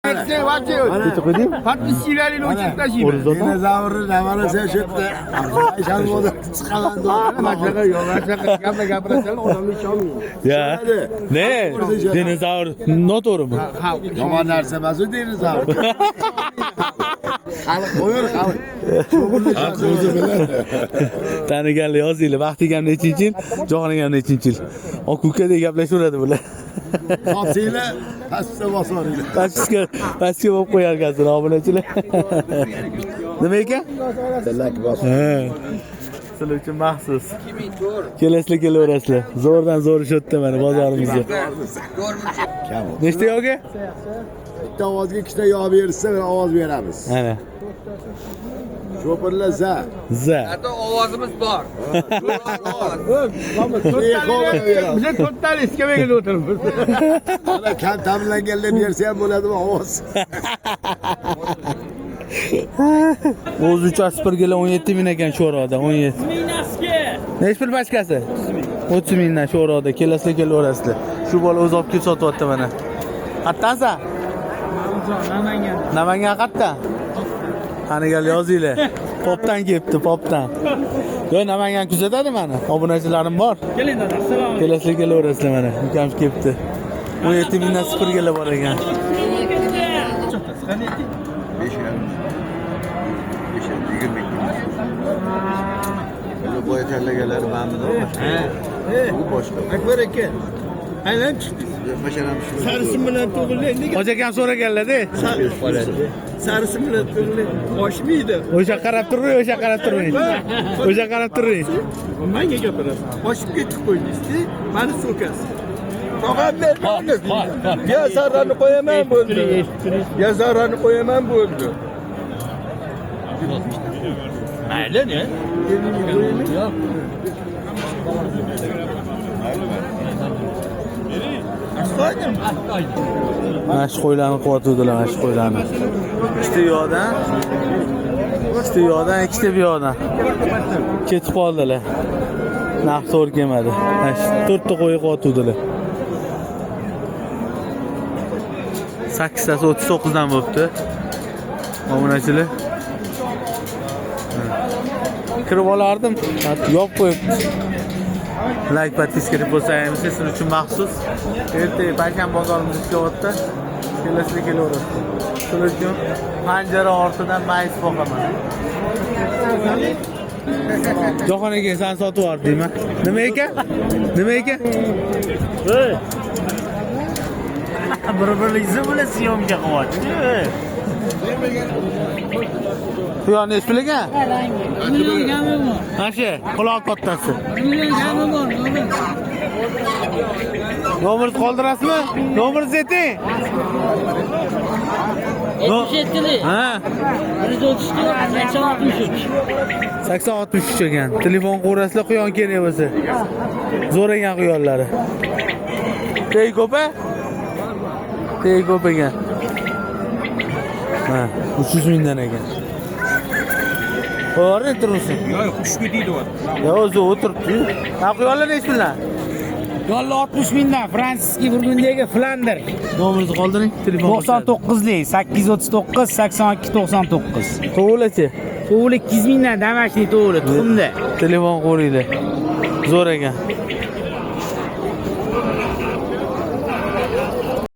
Necha qo'yding? O'rtoq. Dinozavrni navarasi shu yerda. Chiqaman. Ya. Ne? Dinozavr noto'g'rimi? Yomon narsa emas u dinozavr. Xalq qo'yur, xalq. Xalq o'zi biladi. Taniganlar yozinglar. Baxt akam nechinchi yil, Jahon akam nechinchi yil. Aka ukadek gaplashaveradi bular. Topsanglar, pastga bosoringlar. Pastga pastga bo'lib qo'yar ekansizlar obunachilar. Nima ekan? Tillak bos. Ha. Sizlar uchun maxsus. Kelasizlar, kelaverasizlar. Zo'rdan zo'r ish o'tdi mana bozorimizda. Kam. Nechta yo'ga? Bitta ovozga ikkita yog' bersa, bir ovoz beramiz. Ana. Cho'pirlar za. Za. Hatto ovozimiz bor. Bize to'rttali iskamayga o'tiribmiz. Mana kam ta'minlanganlar bersa ham bo'ladimi ovoz? O'zi 3 aspergila 17 ming ekan sho'roda, 17. Nechi pul pachkasi? 30 mingdan sho'roda. Kelasizlar, kelaverasizlar. Shu bola o'zi olib kelib sotyapti mana. Qayerdansan? Namangan. Namangan qayerdan? Qani gal yozinglar. Popdan kelibdi, popdan. Yo'q, Namangan kuzatadi mani. Obunachilarim bor. Keling dada, assalomu alaykum. Kelasizlar, kelaverasizlar mana. Ukam kelibdi. 17 mingdan supurgilar bor ekan. Boya tanlaganlari mana bu boshqa. Akbar aka. Aynan chiqdi. Sarisi bilan to'g'ri. Nega Hoji akam so'raganlar-da. sarisi bilan to'g'ri oshmaydi? O'sha qarab turing, o'sha qarab turing. O'sha qarab turing. Menga gapirasiz. Oshib ketib qo'ydingiz-da, mani so'kasiz. Tog'am bermaymiz. Ya zarrani qo'yaman bo'ldi. Ya zarrani qo'yaman bo'ldi. Mayli, ne? Mana shu qo'ylarni qilyotgandilar, mana shu qo'ylarni. Ikkita u yoqdan, ikkita u yoqdan, ikkita bu yoqdan. Ketib qoldilar. Narx to'g'ri kelmadi. Mana shu to'rtta qo'y qilyotgandilar. Sakkiztasi 39 dan bo'libdi. Obunachilar. Kirib olardim, yopib qo'yibdi. Like, подписка deb bo'lsangiz, sizlar uchun maxsus. Ertaga payshanba bozorimiz ishlayapti. Kelasizlar, kelaverasiz. Sizlar uchun panjara ortidan mayiz boqaman. Jahon aka, san sotib yubor deyman. Nima ekan? Nima ekan? Bir-birligizni bilan syomka qilyapti. Quyon nechi pul ekan? Million kami bor. Mana shu quloq kattasi. Million kami bor. Nomerni qoldirasizmi? Nomeringizni ayting. 77 Ha, 134 80 63. 8063 ekan. Telefon qo'rasizlar, quyon kerak bo'lsa. Zo'r ekan quyonlari. Tegi ko'p a? Tegi ko'p ekan. Ha, 300 mingdan ekan. Qo'yavering tursin. Yo'q, qushga deydi. Ya o'zi o'tiribdi. Ha, quyonlar nechi puldan? Yolli 60 mingdan Fransiski Burgundiyagi Flander. Nomeringizni qoldiring, telefon. 99lik 839 82 99. To'g'richi. To'g'ri 200 mingdan damashli to'g'ri tuxumda. Telefon qo'ringlar. Zo'r ekan.